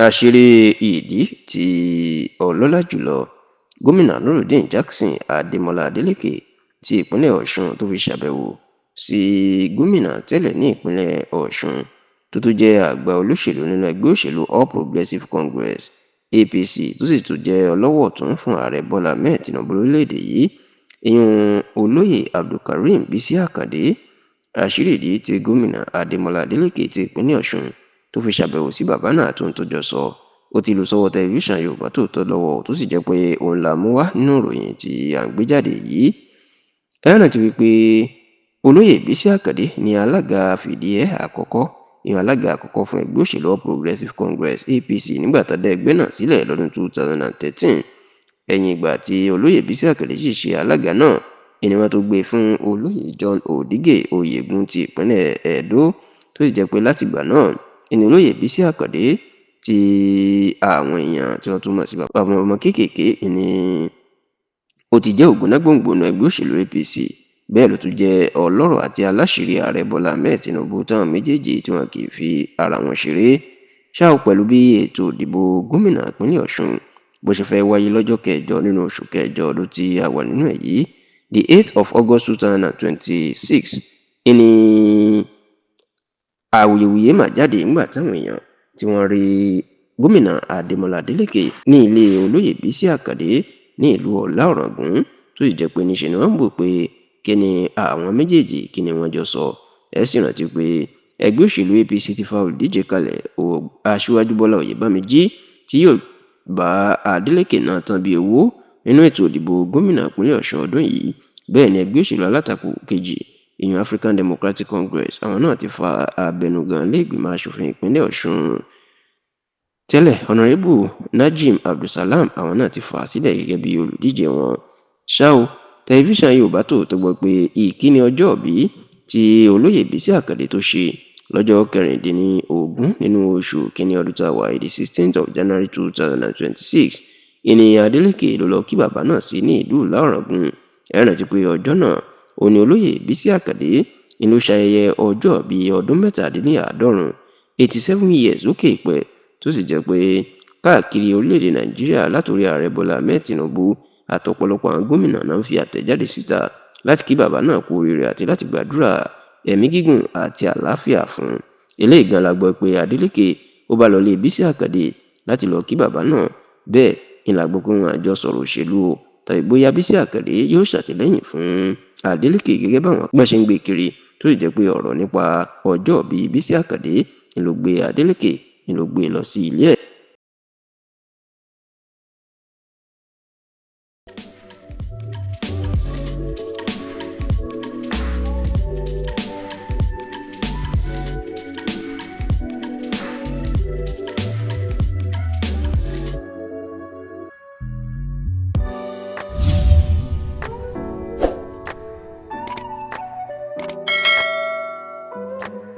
Àṣírí ìdí tí ọlọ́lá jùlọ Gómìnà Nurudeen Jackson Adémọlá Adeleke ti ìpínlẹ̀ Ọ̀ṣun tó fi ṣàbẹ̀wò sí gómìnà tẹ́lẹ̀ ní ìpínlẹ̀ Ọ̀ṣun, tó tún jẹ́ àgbà olóṣèlú nínú ẹgbẹ́ òṣèlú All Progressives Congress (APC), tó sì tún jẹ́ ọlọ́wọ́ ọ̀tún fún Ààrẹ Bọ́lá Ahmed Tinubu lórílẹ̀‐èdè yìí, ìyún Olóyè Abdulkareem Bísí Àkàndé. Àṣírí ìdí tí Gómìnà Adémọlá Adeleke ti ìpínlẹ̀ Ọ̀ṣun tó fi ṣàbẹ̀wò sí bàbá náà tó ń tọ́jọ́ sọ, ó ti lu sọ́wọ́ tẹlifíṣàn Yorùbá Tòótọ́ lọ́wọ́, tó sì jẹ́ pé òun là mú wá nínú ìròyìn tí à ń gbé jáde yìí. Ẹ rántí wípé Olóyè Bísí Àkàndé ní alága fìdíhẹ àkọ́kọ́, ìyẹn alága àkọ́kọ́ fún ẹgbẹ́ òṣèlú All Progressives Congress (APC) nígbà tó dá ẹgbẹ́ náà sílẹ̀ lọ́dún 2013. Ẹ̀yìn ìgbà tí Olóyè Bísí Àkàndé sì ṣe alága náà ni wọ́n tó gbé fún Olóyè John Òdígè Oyègùn ti ìpínlẹ̀ Ẹdó, tó sì jẹ́ pé látìgbà náà ni Olóyè Bísí Àkàndé, tí àwọn èèyàn tí wọ́n tún mọ̀ sí bàbá ọmọ kéékèèké, ni ó ti jẹ́ ògúnnágbòǹgbò nínú ẹgbẹ́ òṣèlú APC. Bẹ́ẹ̀ ló tún jẹ́ ọlọ́rọ̀ àti aláṣìírí Ààrẹ Bọ́lá Ahmed Tinubu, táwọn méjèèjì tí wọn kì í fi ara wọn ṣeré. Ṣá ò, pẹ̀lú bí ètò ìdìbò gómìnà ìpínlẹ̀ Ọ̀ṣun bó ṣe fẹ́ wáyé lọ́jọ́ 8 nínú oṣù kẹjọ ọdún tí a wà nínú ẹ̀ yìí, the 8th of August 2026, ìní awuyewuye mà jáde nígbà táwọn èèyàn tí wọ́n rí Gómìnà Adémọlá Adeleke ní ilé Olóyè Bísí Àkàndé ní ìlú Ọlá-Ọ̀ràngún, tó sì jẹ́ pé níṣe ni wọ́n ń bò pé kí ni àwọn méjèèjì, kí ni wọ́n jọ sọ. Ẹ sì rántí pé ẹgbẹ́ òṣèlú APC ti fa olùdíje kalẹ̀, Aṣíwájú Bọ́lá Oyèbámijí, tí yóò bá Adeleke náà tán bí owó nínú ètò ìdìbò gómìnà ìpínlẹ̀ Ọ̀ṣun ọdún yìí. Bẹ́ẹ̀ ni ẹgbẹ́ òṣèlú alátakò kejì, ìyẹn African Democratic Congress, àwọn náà ti fa abẹnugan ilé-ìgbìmọ̀ asòfin ìpínlẹ̀ Ọ̀ṣun tẹ́lẹ̀, Honorébù Najim Abdulsalam, àwọn náà ti fà á sílẹ̀ gẹ́gẹ́ bí olùdíje wọn. Ṣá ò, tẹlifíṣàn Yorùbá Tòótọ́ gbọ́ pé ìkíni ọjọ́òbí tí Olóyè Bísí Àkàndé tó ṣe lọ́jọ́ 16 nínú oṣù kínní ọdún tá a wà yìí, the 16th of January 2026, ìní Adeleke ló lọ kí bàbá náà sí ní ìlú Ìlá-Ọ̀ràngún. Ẹ rántí pé ọjọ́ náà òní Olóyè Bísí Àkàndé ni ló ṣayẹyẹ ọjọ́ bíi ọdún 77, 87 years lókè eèpẹ̀, tó sì jẹ́ pé káàkiri orílẹ̀-èdè Nàìjíríà, látòrí Ààrẹ Bọ́lá Ahmed Tinubu àtọ̀pọ̀lọpọ̀ àwọn gómìnà náà ń fi àtẹ̀jáde síta láti kí bàbá náà kú oríire àti láti gbàdúrà ẹ̀mí gígùn àti àlàáfíà fún un. Eléyìí gan la gbọ́ pé Adeleke ó bá lọ lé Bísí Àkàndé láti lọ kí bàbá náà. Bẹ́ẹ̀ ni la gbọ́ pé wọn àjọ sọ̀rọ̀ òṣèlú o, tàbí bóyá Bísí Àkàndé yóò ṣàtìlẹ́yìn fún Adeleke gẹ́gẹ́ báwọn gbọ́n ṣe ń gbé kiri, tó sì jẹ́ pé ọ̀rọ̀ nípa ọjọ́ bíi Bísí Àkàndé ni ló gbé Adeleke ni ló gbé lọ sí ilé ẹ̀.